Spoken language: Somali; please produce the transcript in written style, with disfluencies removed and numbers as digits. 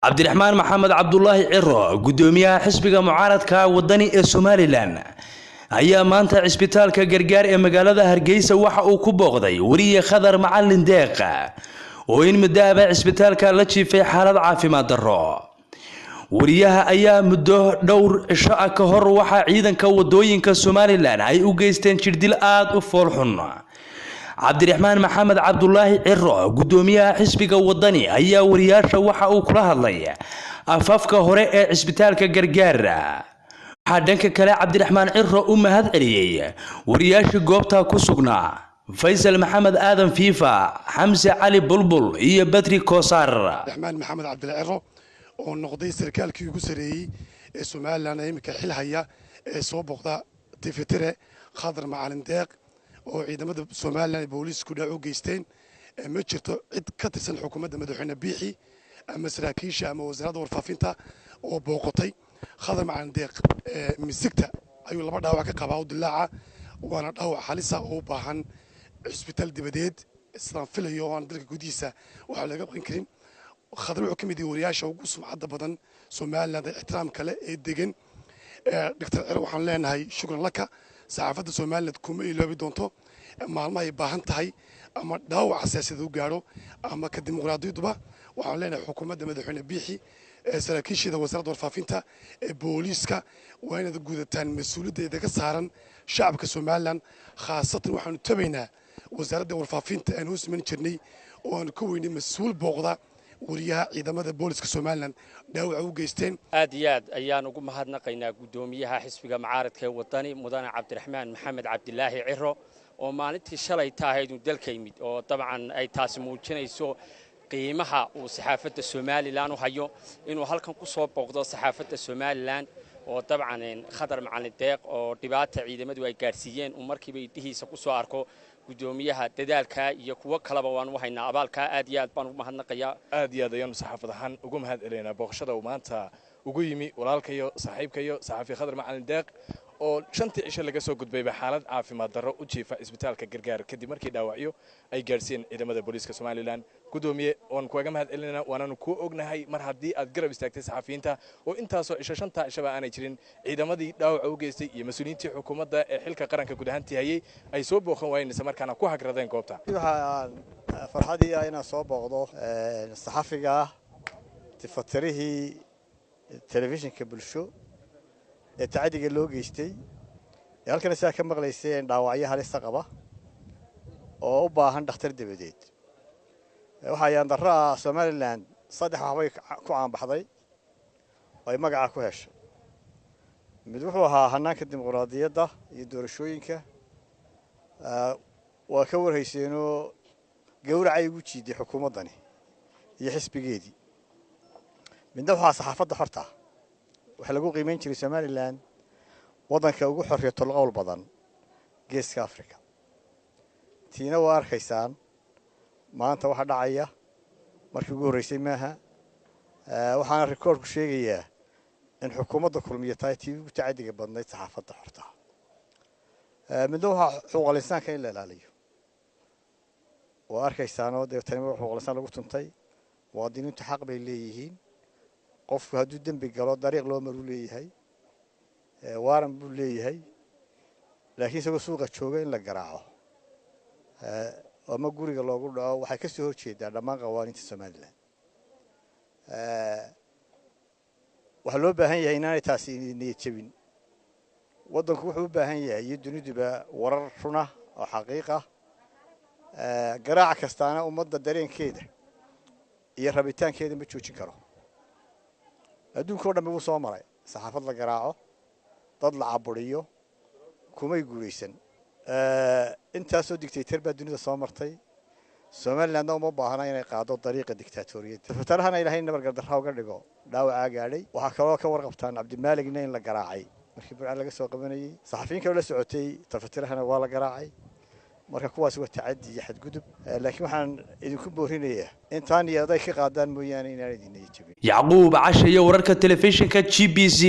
Cabdiraxmaan Maxamed Cabdulaahi Ciro, gudoomiyaha xisbiga mucaaradka Wadani ee Somalilan, ayaa maanta cisbitaalka Gargaar ee magaalada Hargeysa waxa uu ku booqday weriye Khadar Macalin Deeq oo in muddo aba cisbitaalka la jiifay xaalad caafimaad darro. Wariyaha ayaa muddo dhowr cisho ah ka hor waxaa ciidanka wadooyinka Somalilan ay u geysteen jirdil aada u foolxun. Cabdiraxmaan Maxamed Cabdulaahi Ciro, gudoomiyaha xisbiga Wadani, ayaa wariyaasha waxa uu kula hadlay afafka hore ee cisbitaalka Gargaar. Waxaa dhanka kale Cabdiraxmaan Ciro u mahad celiyey wariyaashii goobta ku sugnaa: Faysal Maxamed Aadan Fiifa, Xamse Cali Bulbul iyo Badri Koosaar. Cabdiraxmaan Maxamed Cabdile Ciro oo noqday sarkaalkii ugu sareeyey ee Somalilan ee iminka xil haya ee soo booqda tifitire Khadar Macalin Deeq oo ciidamada Somalilan ay booliisku dhac u geysteen. Ma jirto cid ka tirsan xukuumadda madaxweyne Biixi ama saraakiisha ama wasaaradda warfaafinta oo booqotay Khadar Macalin Deeq. Misigta ayuu 2 dhaawac ka qabaa u dilaaca, waana dhaawac halisa oo u baahan cisbitaal dibadeed sidaan filayo, oo aan dalka gudihiisa waxa laga baqan karin. Khadar wuxuu ka mid yahay wariyaasha ugu sumcadda badan Somaliland ee ixtiraamka leh ee degan. Doctor Ciro, waxaan leenahay shukran laka. Saxaafadda Somaliland kuma iloobi doonto maalmahay baahan tahay ama dhaawaca siyaasadeed u gaadho ama ka dimuqraadiyaduba. Waxaan leenahay xukuumadda madaxweyne Biixi, saraakiisheeda wasaaradda warfaafinta ee booliiska, waa inaad gudataan mas-uuliyadda ka saaran shacabka Somaliland. Khaasatan waxaanu tabaynaa wasaaradda warfaafinta aan hoos iman jirnay oo aanu ka weynay mas-uul booqda wariyaha ciidamada booliska Somalilan dhaawaca u geysteen. Aad iyo aad ayaan ugu mahadnaqaynaa guddoomiyaha xisbiga mucaaradka ee Wadani, mudane Cabdiraxmaan Maxamed Cabdilaahi Ciro, oo maalintii shalay ta ahayd uu dalka yimid, oo dabcan ay taasi muujinayso qiimaha uu saxaafadda Somalilan u hayo, inuu halkan ku soo booqdo saxaafadda Somalilan, oo dabcan Khadar Macalin Deeq oo dhibaata ciidamadu ay gaadhsiiyeen uu markiiba idhihiisa ku soo arko. Guddoomiyaha dadaalka iyo kuwo kaleba waan u haynaa abaalkaa. Aad iyo aad baan ugu mahadnaqayaa. Aad iyo aad ayaanu saxaafad ahaan ugu mahad celinaynaa booqashada uu maanta ugu yimi walaalkayo, saaxiibkayo, saxaafi Khadar Macalin Deeq oo 5tii cisho laga soo gudbayba xaalad caafimaad darro u jiifa isbitaalka Gargaar kadib markii dhaawacyo ay gaadhsiiyeen ciidamada booliiska Somalilan. Gudoomiye, waan kuwaga mahad celinayna, waanaanu kuu ognahay mar haddii aad garab istaagtay saxafiyiinta oo intaasoo cisho, 5taa cishaba aanay jirin ciidamadii dhaawaca u geystay iyo mas-uuliyiintii xukuumadda ee xilka qaranka guud ahaantii hayay ay soo booqan waayeen, isla markaana ku hagradeen goobta. Waxaan farxadii ah inaan soo booqdo saxafiga tifatirihii telefishinka Bulsho ee tacadiga loo geystay, ee halkan sidaa ka maqlayseen dhaawacyo halista qaba oo u baahan dhakhtar dabadeed. Waxaa ayaan darro ah, Somalilan 3 waxbay ku caanbaxday oo ay magaca ku heshay. Mid wuxuu ahaa hanaanka dimuqraadiyadda iyo doorashooyinka, waa ka warhayseenoo gawracay ugu jiiday xukuumaddani iyo xisbigeedii. Midna waxaa saxaafadda xorta, waxaa lagu qiimeyn jiray Somalilan waddanka ugu xorriyatul qowl badan geeska Africa. Tiina waa arkaysaan maanta waxa dhacaya, markii ugu horreysay maaha. Waxaana rikoordku sheegayaa in xukuumadda Kulmiya tahay tii ugu tacadiga badnayd saxaafadda xorta. Midna waxaa xuquuqal insaanka in la ilaaliyo, waa arkaysaanoo dee tani xuquuqal insaan lagu tuntay. Muwaadiniintu xaq bay leeyihiin. Qofku hadduu dembi galo dariiq loo maruu leeyahay, waaran buu leeyahay, laakiin isagoo suuqa jooga in la garaaco ama guriga loogu dhaco waxay ka soo horjeedaa dhammaan qawaaniinta Somalilan. Waxaa loo baahan yahay inaanay taasi niyad jebin. Waddanku wuxuu u baahan yahay iyo duniduba warar runa oo xaqiiqa. Garaac kastaana ummadda dareenkeeda iyo rabitaankeeda ma joojin karo. Adduunka o dhan wuu soo maray saxaafad la garaaco, dad la caburiyo, kumay guulaysan. Intaasoo dictator baa dunida soo martay. Somalilandna uma baahna inay qaado dariiqa dictaatoriyadda. Fatarahana Ilahay nabargardarra uga dhigo dhaawacaa gaadhay. Waxaa kaloo ka warqabtaan Cabdimaaligna in la garaacay markii Burcaan laga soo qabanayey. Saxafiyiin kaloo la socotay tafatirahana waa la garaacay. Marka kuwaas waa tacadi iyo xadgudub, laakiin waxaan idinku boorinayaa intaan iyo aday ka qaadaan mooyaane inaan idin niyad jabin. Yacquub Casha iyo wararka telefishinka GBC.